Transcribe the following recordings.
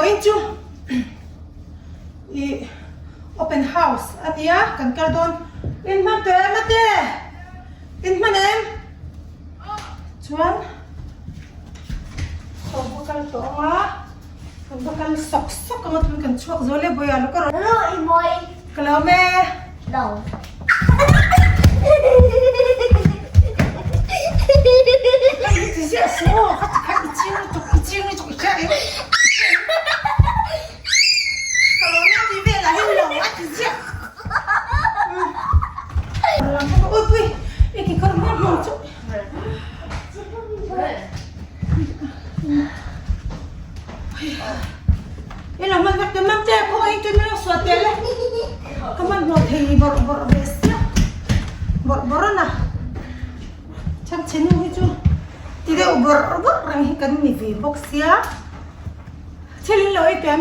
Vawiin chu ih open house a nia kan kal dawn in hman tawh em ate in hman em chuan ka va kal tawh ang a kan va kal sawk sawk ang a tun kan chhuak zo le bawiah lo ka rawn Hello i mawi ka lo awm e lo Ti ziah suh aw ka ti kha i ching lutuk i ching lutuk i hria em ka lo awm e tih velah hian lo a ti ziah ui pui i ti kawr hmang hmang chu I lo hman vek ta mam te khaw in tui min lo suah tel e ka hman hlawh thei bawrh bawrh ve sia bawrh bawrh a na chhan chhe nu hi chu ti deuh bawrh bawrh reng hi kan ni ve bawk sia thil in lo ei kem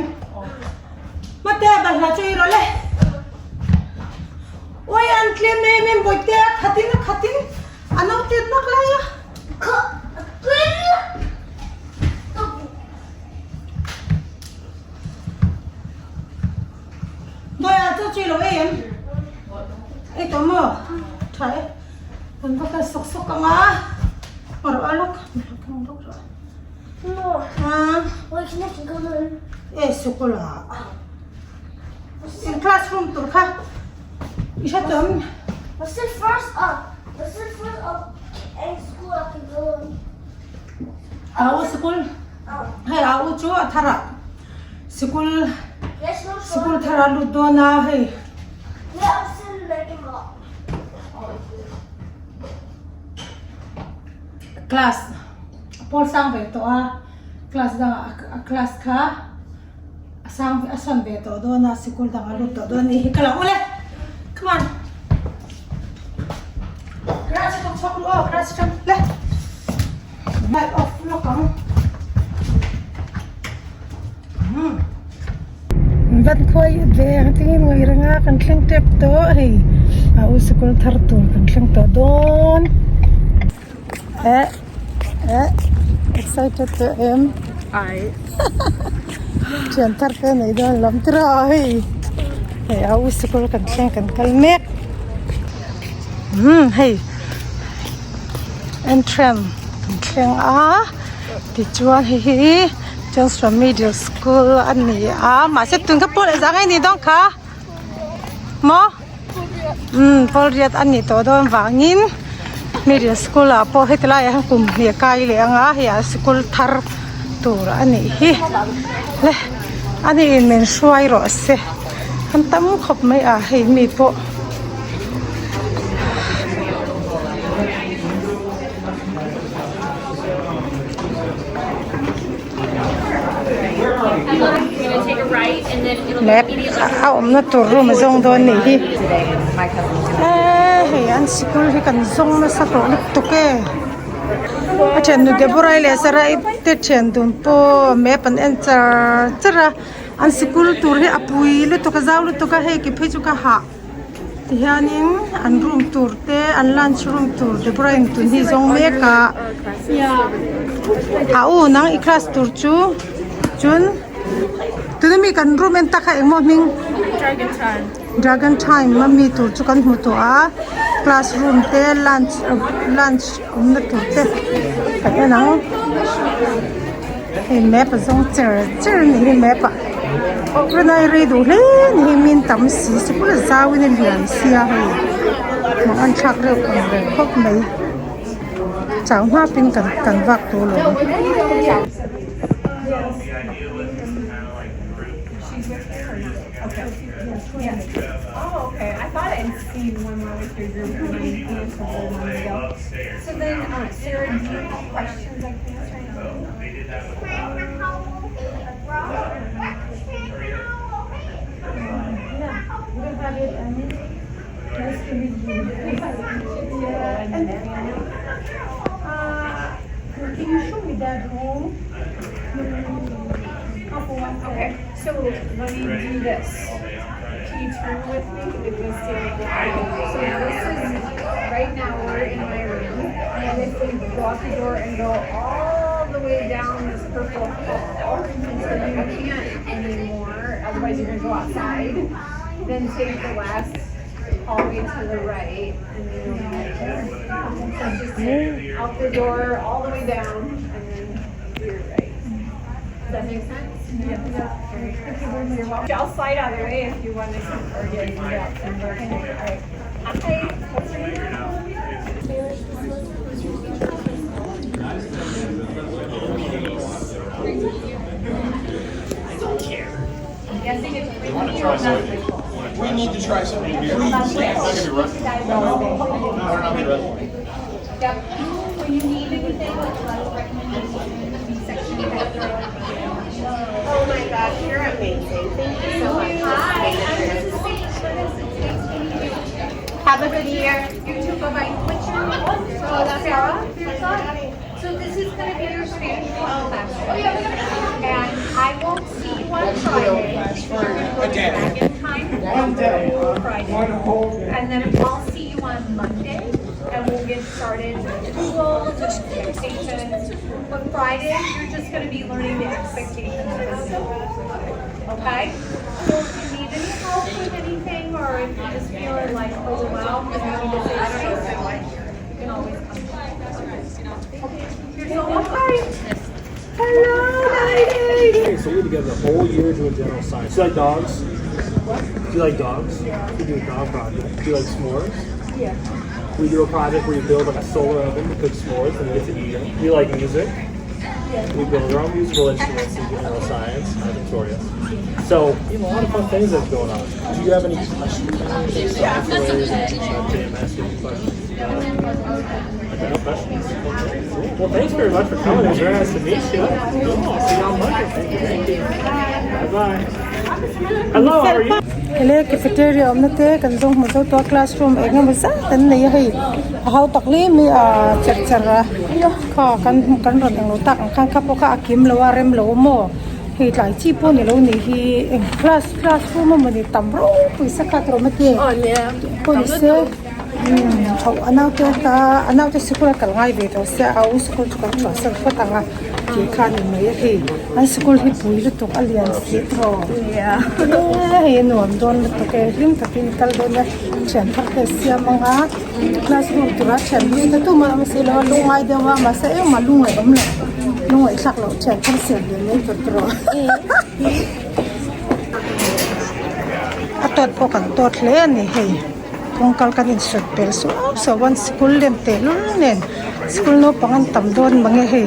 mate balhla chu ei rawh le ui an tlem em em bawihte a khat in a khat in a naute nak lai a. Dawia chu chi lo ei em? Ei tawh maw? Tha e. Kan va kal sawk sawk ang a. Rawh a lawk. E sikul ah. In classroom tur kha i hre tawh em? What's the first up? What's the first up? In school I can go in. Au sikul. Hei au chu a thar ah sikul sikul thar a lut dawn a hei. Class pawl sang ve tawh a class dangah a class kha a sang a sawn ve tawh dawn a sikul dang a lut tawh dawn a nih hi ka lo ule come on class ka chhuak lu aw class atang le light off lawk ang van khuai ve ang tingin ngawi reng a kan thleng tep tawh hei a u sikul thar tur kan thleng tawh dawn eh eh excited tawh em ai thian thar te nei dawn lam tir a hei hei a u sikul kan thleng kan kal mek umm hei entrance kan thleng a tichuan hei hi Joshua Middle School a ni a mahse tun kha pawl engzah nge ni dawn kha maw umm pawl riat a nih tawh dawn vangin middle school ah pawh heti laiah hian kum hnih a kai leh ang a hei ah sikul thar tur a nih hi le a ni in min hruai rawh se an tam khawp mai a hei mi pawh. Map a awmna tur room a zawng dawn nih hi eee hei an sikul hi kan zawng nasa tawh lutuk e a thiannu Deborah-i leh Sarah-i te thian dun pawh map an en char char a an sikul tur hi a pui lutuk a zau lutuk a hei ki phei chu ka hah. Tihianin an room tur te an lunch room tur Deborah in tun hi zawng mek a a u nang i class tur chu chun tuna mi kan room en tak kha engmaw hming dragon time a mi tur chu kan hmu tawh a classroom te lunch lunch awmna tur te kan en ang hei map a zawng cher cher a nih hi map ah tunai rei duh hle a ni hi min tam si sikul a zau in a lian sia hei hmuh an thlak reuh ang reng khawp mai chau hnap in kan kan vak tur lo. So let me do this. Can you turn with me? So this is right now we're in my room, and if we go out the door and go all the way down this purple hall, so you can't. because you're gonna go outside. Then take the last hallway to the right and then you'll be right there. So just out the door, all the way down, and then to your right. Does that make sense? Yeah. You're welcome. I'll slide out of the way if you want to come or get out. Okay. All right. Hi. What's your name? We need to try something. Please. Yep. When you need anything, like letter recommendations, section Oh my gosh, you're amazing. Thank you so much. Hi, I'm Mrs. St. Curtis. It's nice to meet you. Have a good year. You too, bye-bye. What's your name? Sarah. So this is gonna be your Spanish one classroom. And I won't see you on Friday. A day. Back in time. One day. Friday. One whole day. And then I'll see you on Monday and we'll get started with tools, expectations. But Friday, you're just gonna be learning the expectations for the school. Okay? So if you need any help with anything, or if you just feel like overwhelmed and you need to say space, you can always come. Okay, you're so welcome. Hello, lady. Okay, so we together the whole year doing general science. Do you like dogs? Do you like dogs? Yeah. We do a dog project. Do you like s'mores? Yeah. We do a project where you build like a solar oven to cook s'mores and you get to eat them. Do you like music? Yeah. We build our own musical instruments in general science. I'm notorious. So, you know, a lot of fun things that's going on. Do you have any questions? Yeah. JMS, any questions? Okay, no questions. Okay, cool. Well, thanks very much for coming. It was very nice to meet you. Cool. I'll see you on Monday. Thank you. Thank you. Bye bye. Hello, how are you? Ele cafeteria awmna te kan zawng hmu zo tawh a classroom eng emaw zat an nei a hei a hau tak hle mai a cher cher a kha kan kan rawn englo tak ang khan kha pawh kha a kim lo a rem lo a maw hei tlai chi pawh ni lo nih hi eng class classroom emawni tam ropui sakhat rawh maw te pawh ni se. Chhoh a naute ta a naute sikul a kal ngai ve tawh sia a u sikul chu kan chhuahsan phawt ang a tih kha a ni mai a hei an sikul hi pui lutuk a lian si tawh e hei a nuam dawn lutuk e hlim takin kal dawn a thian thar te a siam ang a classroom tura thian hlui te tumah awm si lo a lungngai deuh a mahse engmah lungngaih awm lo lungngaih thlak loh thian thar siam ve mai tur tawh a tawt pawh kan tawt hle a ni hei. Kawngkal kan insawt pel suau suau a sikul lem tehlul nen sikul naupang an tam dawn mange hei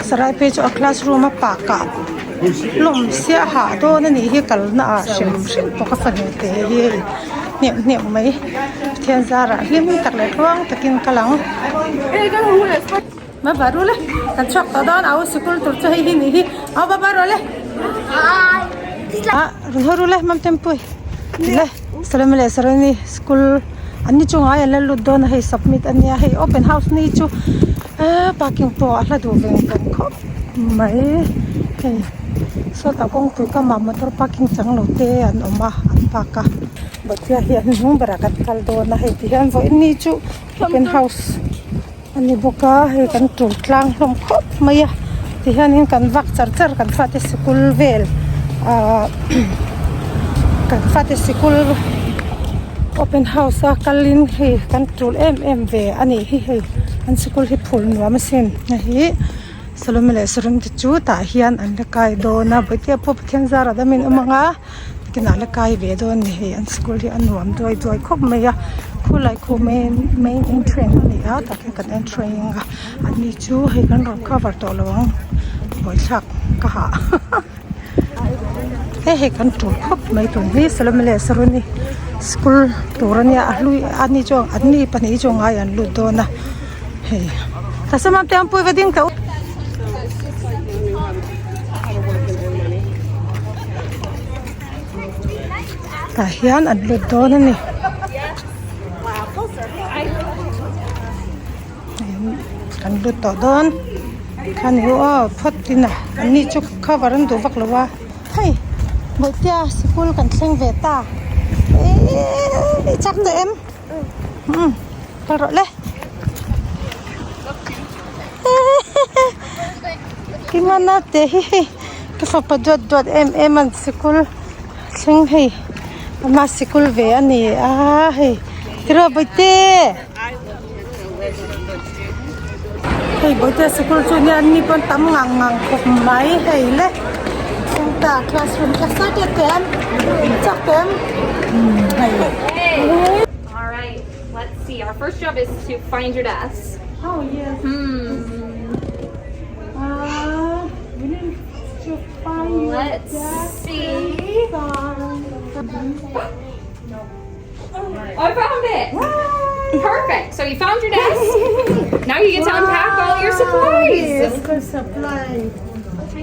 sarai phei chu a classroom a pah kah hlawm siah hah dawn a nih hi kalna ah hrim hrim pawh ka fanu te hi hei hnem hnem mai Pathian zarah hlim tak leh tluang takin kal ang. Ba ba ru le kan chhuak tawh dawn a u sikul tur chu hei hi nih hi au ba ba rawh le ah rawn haw ru le mam tempui le salome leh sarani school an ni chungah an la lut dawn a hei submit a nia hei open house ni chu ah parking pawh a hla duh veng veng khawp mai hei sawtah kawngpui kamah motor parking chang lo te an awm a an park a bawhchhia hi an hnung berah kan kal dawn a hei ti hian vawiin ni chu open house. A ni bawk a hei kan tul tlang hlawm khawp mai a tihianin kan vak char char kan fate sikul vel ahh kan fate sikul open house a kalin hei kan tul em em ve a nih hi hei an sikul hi phul nuam asin hei hi Salome leh Saron te chu tah hian an la kai dawn a bawihtea pawh Pathian zar ah damin awm ang a. Kinah la kai ve dawn a ni hei an school hi a nuam duai duai khawp mai a khulai khu main main entrance a ni a tah khian kan entering a ani chu hei kan rawn cover tawh lo ang buaithlak ka hah hei hei kan tul khawp mai tun hi Salome leh Saruni school tur a nia a hlui ani chuan an ni pahnih chu ngai an lut dawn a hei tah sawn pui va ding teh u. Tah hian an lut dawn a ni kan lut tawh dawn khan hi aw phawt in a an ni chu cover an duh vak lo a hei bawihtea sikul kan thleng ve ta eeii chak tawh em umm kal rawh le. Kimana te hi hei. Ka fapa duat duat em em an sikul thleng hei ama sikul ve a ni a hei tiraw bawihte hei bawihte sikul chu nia an ni pawn tam ngang ngang khawp mai hei le thleng ta classroom ka excited teh em chak teh em hei. Alright, let's see. Our first job is to find your desk. Oh yes. Hmm. Uh, we need to find your Let's desk. see. I found it. Perfect. So you found your desk. Now you get to unpack all your supplies. Yes, good supply.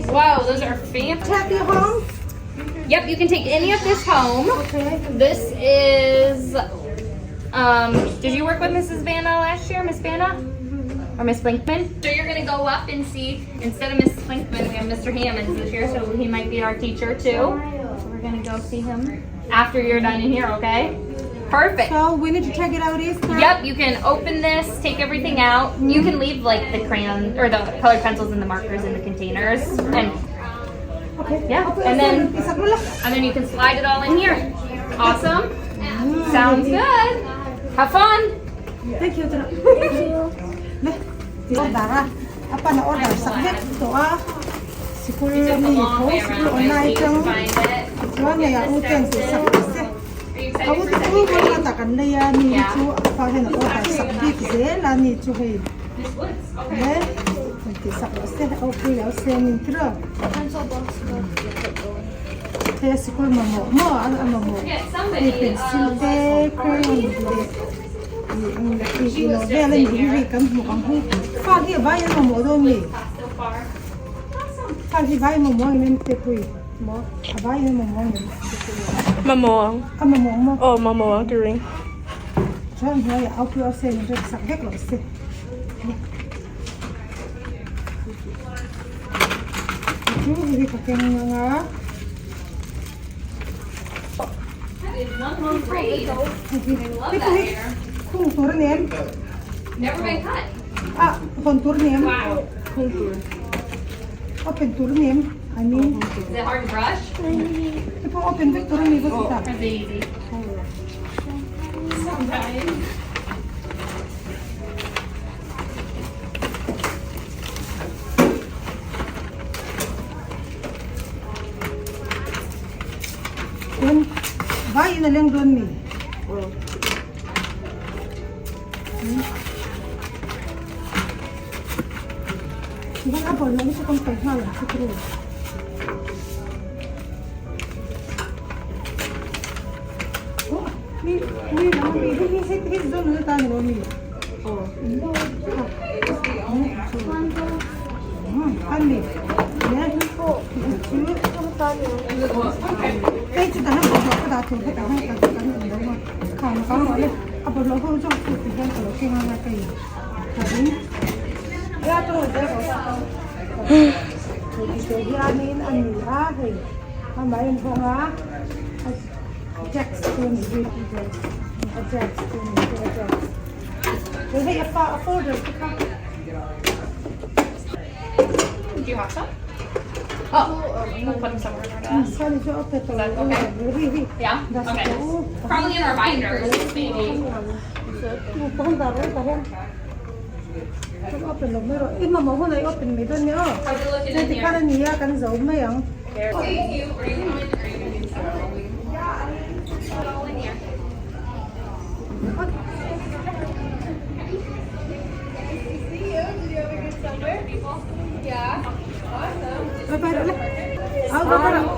Wow, those are fantastic. Take you home? Yep, you can take any of this home. Okay. This is did you work with Mrs. Vanna last year, Miss Vanna? Or Miss Flinkman? So you're gonna go up and see instead of Miss Flinkman, we have Mr. Hammonds this year, so he might be our teacher too. So we're gonna go see him after you're done in here, okay? Perfect. So we need to check it out, Easter. Yep, you can open this, take everything out. You can leave like the crayon or the colored pencils and the markers in the containers and Okay. Yeah, Okay, and then- Isabella. and then you can slide it all in here. Awesome. Sounds good. Have fun. Thank you. Thank you. Le, order a. Apa na order sak vek tawh a. Sikul Took the mi long tho way sikul around online my atang to find it. chuan hei a u ten tih sak tih se. Are you A excited u for te second chu grade? vawi tak an lei a ni hi Yeah. chu a pa hian a order sak bik zel a ni chu hei. Miss Woods. Okay. Le, tih sak loh se a u pui lo se a ni tiraw. Hei a sikul mamawh maw a mamawh Get hei somebody. pencil te crayon leh ih eng leh ih ilo vel a nih hi hei kan hmuh ang hi fa hi a vai an mamawh dawn mi So far. Awesome. fa hi vai mamawh ang em te pui maw a vai an mamawh ang em Mamawh ang. a mamawh ang maw Aw mamawh ang ka ring. Chuan hnuaiah au pui awse in rem sak vek loh se. Chu hi ka keng ang a. That is one long braid. I love Hei that hi hair. khung tur a ni em? Never been cut. Ah hawn tur a ni em? Wow. Open tur a ni em? I mean. Is it hard to brush? Hei pawh open vek tur a ni va chutah. Or is it easy? Sometimes. Chuan vai in a leng dawn mi? Chuan a bawlhhlawh hi chu kan paih nghal ang chu tiraw? Mi mi lam ami hi hi hei hei zawn na tan lo mi aw an mi le hei chu tan a bawlhhlawh ka dah tur hetah hian kan kan awm lo a khang kang rawh le a bawlhhlawh ho zawk chu ti hian ka lo keng anga ka in ka in hei ti hianin a ni a hei amah en hawng a. Jax chu a ni hi a Jax chu a ni hi a Jax chuan hei a fa a folder te kha. Do you have some? Oh, we'll put them somewhere in our desk. Kha ni chu a pe tawh Is that okay? Yeah? Okay. Probably in our binders, maybe. Kan open lo mai rawh i mamawh hunah i open mai dawn nia aw How's it looking chuan in tikhan here? a ni a kan zo mai ang. Thank you. Are you coming? Are you gonna do some? Put it all in here. Bye bye rawh le. Au bye bye rawh.